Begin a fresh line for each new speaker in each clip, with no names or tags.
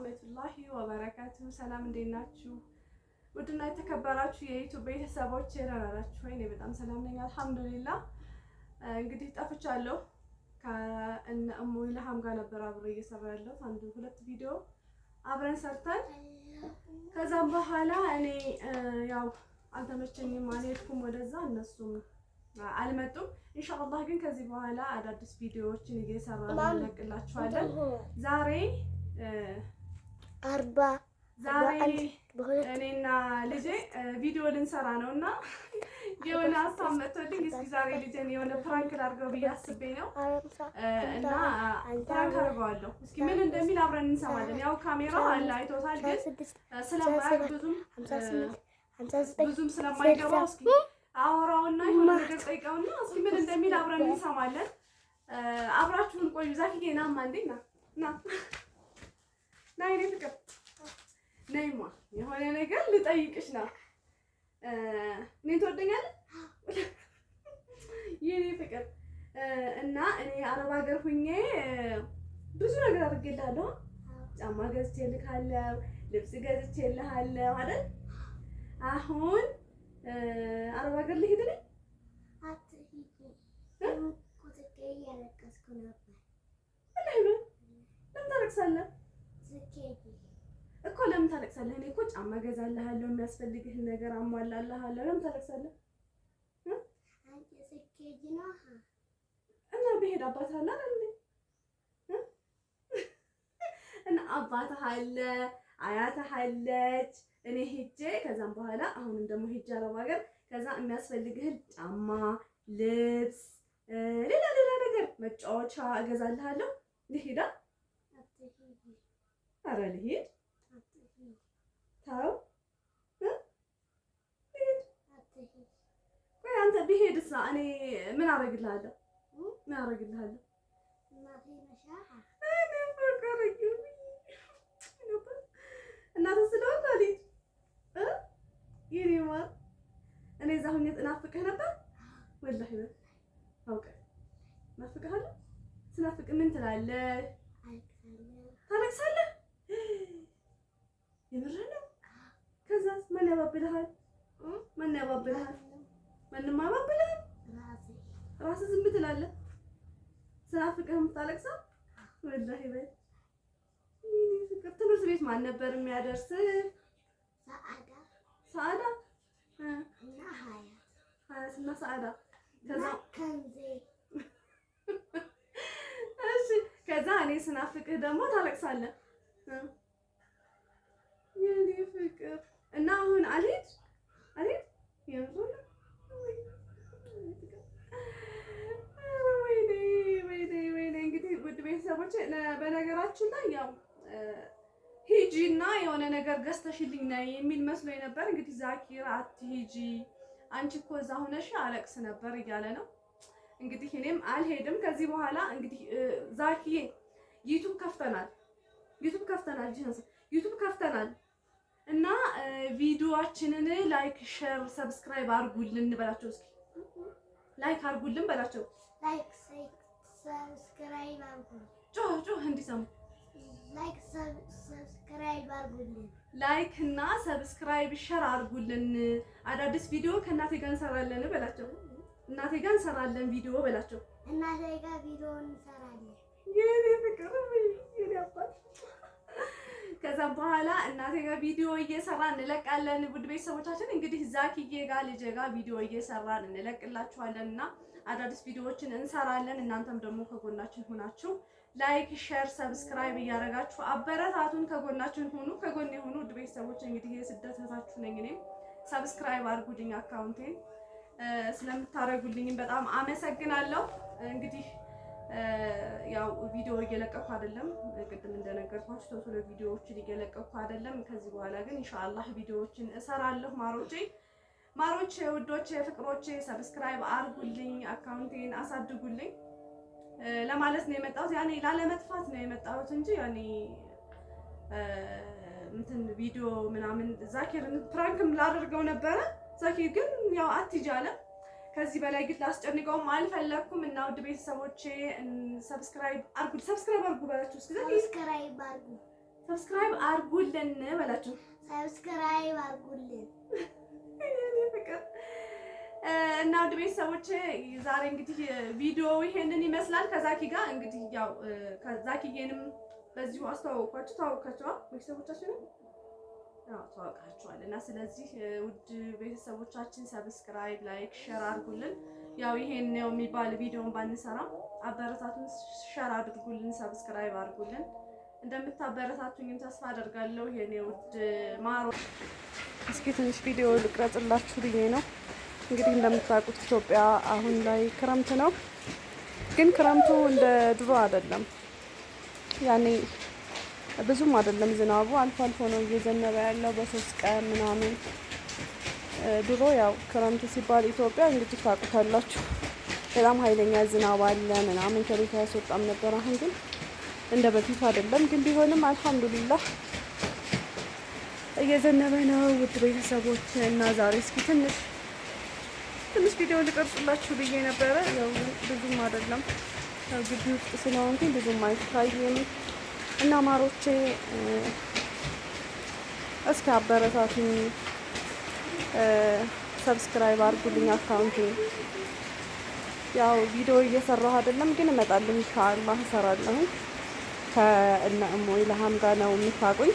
ወራህመቱላሂ ወበረካቱ። ሰላም እንዴት ናችሁ? ውድና የተከበራችሁ የ YouTube ቤተሰቦች ደህና ናችሁ ወይ? እኔ በጣም ሰላም ነኝ አልሐምዱሊላህ። እንግዲህ ጠፍቻለሁ። ከእነ እሙ ኢልሃም ጋር ነበር አብሬ እየሰራ ያለሁት አንድ ሁለት ቪዲዮ አብረን ሰርተን ከዛም በኋላ እኔ ያው አልተመቸኝም፣ አልሄድኩም ወደዛ፣ እነሱም አልመጡም። ኢንሻአላህ ግን ከዚህ በኋላ አዳዲስ ቪዲዮዎችን እየሰራን እንለቅላችኋለን። ዛሬ
አርባ
ዛሬ እኔና ልጄ ቪዲዮ ልንሰራ ነው እና የሆነ ሀሳብ መጥቶልኝ እስኪ ዛሬ ልጄን የሆነ prank ላድርገው ብዬ አስቤ ነው እና prank አድርገዋለሁ። እስኪ ምን እንደሚል አብረን እንሰማለን። ያው ካሜራው አለ አይቶታል፣ ግን ስለማያውቅ ብዙም ስለማይገባው እስኪ አወራውና የሆነ ነገር ጠይቀውና እስኪ ምን እንደሚል አብረን እንሰማለን። አብራችሁን ቆዩ። ዛኪዬ ናማ እንዴ ና ና ና የኔ ፍቅር ነይማ፣ የሆነ ነገር ልጠይቅሽ ነው። እኔን ትወደኛለህ የኔ ፍቅር? እና እኔ አረብ ሀገር ሁኜ ብዙ ነገር አድርጌልሃለሁ። ጫማ ገዝቼልሃለሁ፣ ልብስ ገዝቼልሃለሁ አይደል? አሁን አረብ ሀገር ልሂድ ነኝ። ለምን ታለቅሳለህ እኮ? ለምን ታለቅሳለህ? እኔ እኮ ጫማ እገዛልሃለሁ፣ የሚያስፈልግህን ነገር አሟላልሃለሁ። ለምን ታለቅሳለህ? እና ብሄድ አባትህ አለ አይደል? እና አባትህ አለ፣ አያትህ አለች። እኔ ሄጄ ከዛም በኋላ አሁንም ደግሞ ሄጄ አረብ ሀገር ከዛ የሚያስፈልግህን ጫማ፣ ልብስ፣ ሌላ ሌላ ነገር መጫወቻ እገዛልሃለሁ። ልሂዳ? ኧረ ልሂድ። ተው ልሂድ። ቆይ አንተ ብሄድሳ እኔ ምን አደርግልሃለሁ? ምን አደርግልሃለሁ? እናትህ ስለሆንክ አልሂድ። የኔ ማር እኔ እዛ ሁኜ እናፍቅህ ነበር። ወላሂ አውቀህ እናፍቅሃለሁ። ስናፍቅ ምን ትላለህ? ታለቅሳለህ? የምርህ ነው? ከዛስ ማን ያባብልሃል? ማን ያባብልሃል? ማንም አያባብልህም። ራስህ ዝም ትላለህ። ስናፍቅህ የምታለቅሰው ወላሂ በል። ፍቅር ትምህርት ቤት ማን ነበር የሚያደርስህ? ሰዓዳ
እና ሀያት
ሀያት እና ሰዓዳ። ከዛ እሺ፣ ከዛ እኔ ስናፍቅህ ደግሞ ታለቅሳለህ። የኔ ፍቅር እና አሁን አልሄድ አልሄድ የምር ወይኔ ወይኔ ወይኔ። እንግዲህ ውድ ቤተሰቦች በነገራችን ላይ ያው ሂጂ እና የሆነ ነገር ገዝተሽልኝ ነይ የሚል መስሎኝ ነበር። እንግዲህ ዛኪር አትሂጂ አንቺ እኮ እዛ ሆነሽ አለቅስ ነበር እያለ ነው። እንግዲህ እኔም አልሄድም ከዚህ በኋላ። እንግዲህ ዛኪዬ YouTube ከፍተናል፣ YouTube ከፍተናል፣ YouTube ከፍተናል እና ቪዲዮአችንን like፣ share፣ subscribe አድርጉልን በላቸው። እስኪ like አድርጉልን በላቸው።
Like subscribe አድርጉልን።
ጮህ ጮህ እንዲሰሙ።
Like subscribe አድርጉልን።
Like እና subscribe share አድርጉልን። አዳዲስ ቪዲዮ ከእናቴ ጋር እንሰራለን በላቸው። እናቴ ጋር እንሰራለን ቪዲዮ በላቸው።
እናቴ ጋር ቪዲዮ እንሰራለን።
የኔ ፍቅር የኔ አባት። ከዛም በኋላ እናቴ ጋር ቪዲዮ እየሰራን እንለቃለን። ውድ ቤተሰቦቻችን እንግዲህ ዛኪዬ ጋር ልጄ ጋር ቪዲዮ እየሰራን እንለቅላችኋለን እና አዳዲስ ቪዲዮዎችን እንሰራለን። እናንተም ደግሞ ከጎናችን ሆናችሁ like፣ share፣ subscribe እያደረጋችሁ አበረታቱን። ከጎናችን ሁኑ፣ ከጎን የሆኑ ውድ ቤተሰቦች እንግዲህ የስደት እህታችሁ ነኝ። እኔም subscribe አድርጉልኝ አካውንቴን ስለምታደርጉልኝም በጣም አመሰግናለሁ። እንግዲህ ያው ቪዲዮ እየለቀኩ አይደለም፣ ቅድም እንደነገርኳችሁ ቶሎ ቶሎ ቪዲዮዎችን እየለቀኩ አይደለም። ከዚህ በኋላ ግን ኢንሻአላህ ቪዲዮዎችን እሰራለሁ። ማሮቼ ማሮቼ፣ ውዶቼ፣ ፍቅሮቼ subscribe አድርጉልኝ፣ አካውንቴን አሳድጉልኝ ለማለት ነው የመጣሁት። ያኔ ላለመጥፋት ነው የመጣሁት እንጂ ያኔ እንትን ቪዲዮ ምናምን ዛኪርን prank ም ላደርገው ነበረ። ዛኪር ግን ያው አትሂጂ አለ። ከዚህ በላይ ግን ላስጨንቀውም አልፈለኩም እና ውድ ቤተሰቦቼ subscribe አርጉ፣ subscribe አርጉ በላችሁ። እስኪ
subscribe አርጉ፣
Subscribe አድርጉልን በላችሁ።
Subscribe አድርጉልን
ፍቅር እና ውድ ቤተሰቦች ዛሬ እንግዲህ ቪዲዮ ይሄንን ይመስላል። ከዛኪ ጋር እንግዲህ ያው ከዛኪዬንም በዚሁ አስተዋወቅኳችሁ። ተዋወቃችኋል ቤተሰቦቻችንን? አዎ ተዋወቃችኋል። እና ስለዚህ ውድ ቤተሰቦቻችን subscribe፣ like፣ share አድርጉልን። ያው ይሄን ነው የሚባል ቪዲዮን ባንሰራም አበረታቱን፣ share አድርጉልን፣ subscribe አድርጉልን። እንደምታበረታቱኝም ተስፋ አደርጋለሁ። የኔ ውድ ማሮ እስኪ ትንሽ ቪዲዮ ልቅረጽላችሁ ብዬ ነው። እንግዲህ እንደምታውቁት ኢትዮጵያ አሁን ላይ ክረምት ነው፣ ግን ክረምቱ እንደ ድሮ አይደለም። ያኔ ብዙም አይደለም ዝናቡ፣ አልፎ አልፎ ነው እየዘነበ ያለው በሶስት ቀን ምናምን። ድሮ ያው ክረምት ሲባል ኢትዮጵያ እንግዲህ ታውቁታላችሁ፣ በጣም ኃይለኛ ዝናብ አለ ምናምን፣ ከቤት አያስወጣም ነበር። አሁን ግን እንደ በፊቱ አይደለም። ግን ቢሆንም አልሐምዱሊላህ እየዘነበ ነው ውድ ቤተሰቦች። እና ዛሬ እስኪ ትንሽ ትንሽ ቪዲዮ ልቀርጽላችሁ ብዬ ነበረ። ያው ብዙም አይደለም፣ ያው ግቢ ውስጥ ስለሆንኩኝ ብዙም አይታይም። እና ማሮቼ እስኪ አበረታቱኝ፣ Subscribe አድርጉልኝ account ኤ። ያው ቪዲዮ እየሰራሁ አይደለም፣ ግን እመጣለሁ ኢንሻአላህ እሰራለሁ። ከእነ እሞ ኢልሃም ጋር ነው የምታውቁኝ።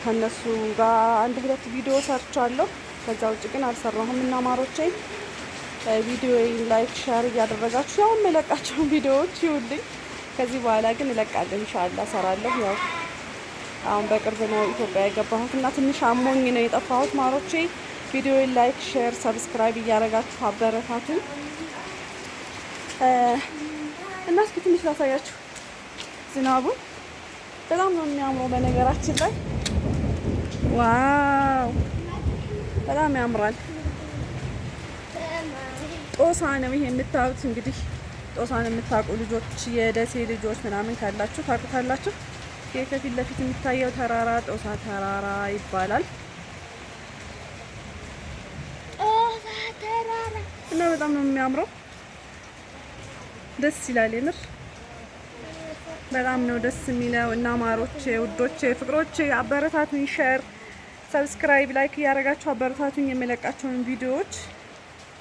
ከነሱ ጋር አንድ ሁለት ቪዲዮ ሰርቻለሁ። ከዛ ውጭ ግን አልሰራሁም። እና ማሮቼ ቪዲዮ like share እያደረጋችሁ ያው የምለቃቸውን ቪዲዮዎች ይውልኝ። ከዚህ በኋላ ግን እለቃለሁ ኢንሻአላህ እሰራለሁ። ያው አሁን በቅርብ ነው ኢትዮጵያ የገባሁት እና ትንሽ አሞኝ ነው የጠፋሁት። ማሮቼ ቪዲዮ like share subscribe እያደረጋችሁ አበረታቱኝ እና እስኪ ትንሽ ላሳያችሁ ዝናቡ በጣም ነው የሚያምረው። በነገራችን ላይ wow በጣም ያምራል። ጦሳ ነው ይሄ የምታዩት። እንግዲህ ጦሳን የምታውቁ ልጆች የደሴ ልጆች ምናምን ካላችሁ ታውቁታላችሁ። ይሄ ከፊት ለፊት የሚታየው ተራራ ጦሳ ተራራ ይባላል።
ጦሳ ተራራ
እና በጣም ነው የሚያምረው። ደስ ይላል የምር በጣም ነው ደስ የሚለው። እና ማሮቼ፣ ውዶቼ፣ ፍቅሮቼ አበረታቱኝ። Share፣ subscribe፣ like እያደረጋችሁ አበረታቱኝ። የምለቃቸውን ቪዲዮዎች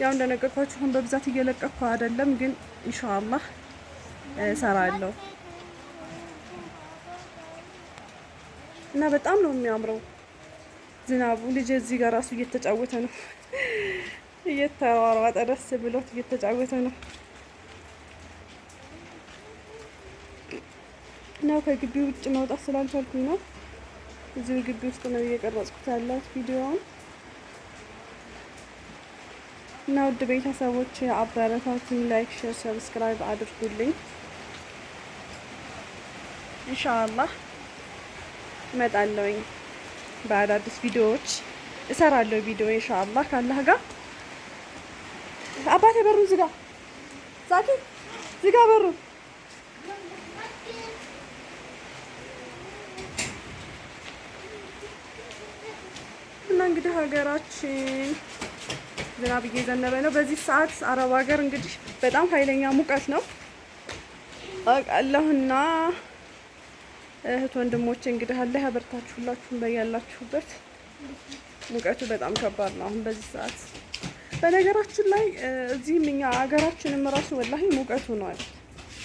ያው እንደነገርኳችሁ አሁን በብዛት እየለቀኩ አይደለም፣ ግን ኢንሻአላህ እሰራለሁ እና በጣም ነው የሚያምረው ዝናቡ። ልጅ እዚህ ጋር ራሱ እየተጫወተ ነው፣ እየተሯሯጠ ደስ ብሎት እየተጫወተ ነው። እና ከግቢ ውጭ መውጣት ስላልቻልኩኝ ነው እዚሁ ግቢ ውስጥ ነው እየቀረጽኩት ያለሁት ቪዲዮውን። እና ውድ ቤተሰቦች አበረታቱኝ፣ like፣ share፣ subscribe አድርጉልኝ። ኢንሻአላህ እመጣለሁኝ በአዳዲስ ቪዲዮዎች እሰራለሁ ቪዲዮ ኢንሻአላህ ካላህ ጋር። አባቴ በሩን ዝጋ፣ ዛኪ ዝጋ በሩን። እና እንግዲህ ሀገራችን ዝናብ እየዘነበ ነው በዚህ ሰዓት። አረብ ሀገር እንግዲህ በጣም ኃይለኛ ሙቀት ነው አውቃለሁና እህት ወንድሞቼ እንግዲህ አላህ ያበርታችሁ ሁላችሁም በያላችሁበት። ሙቀቱ በጣም ከባድ ነው አሁን በዚህ ሰዓት። በነገራችን ላይ እዚህም እኛ ሀገራችንም ራሱ ወላሂ ሙቀት ሆኗል።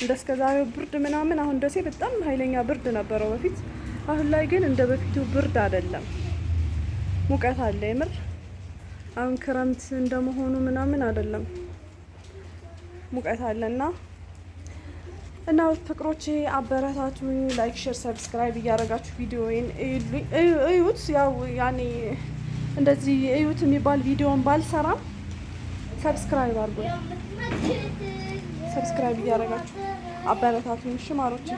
እንደ እስከ ዛሬው ብርድ ምናምን አሁን ደሴ በጣም ኃይለኛ ብርድ ነበረው በፊት። አሁን ላይ ግን እንደ በፊቱ ብርድ አይደለም፣ ሙቀት አለ የምር። አሁን ክረምት እንደመሆኑ ምናምን አይደለም፣ ሙቀት አለና እና ፍቅሮቼ አበረታቱኝ። Like share subscribe እያደረጋችሁ ቪዲዮዬን እዩት። ያው ያኔ እንደዚህ እዩት የሚባል ቪዲዮን ባልሰራም subscribe አድርጉኝ። Subscribe እያደረጋችሁ አበረታቱኝ። እሺ ማሮቼ።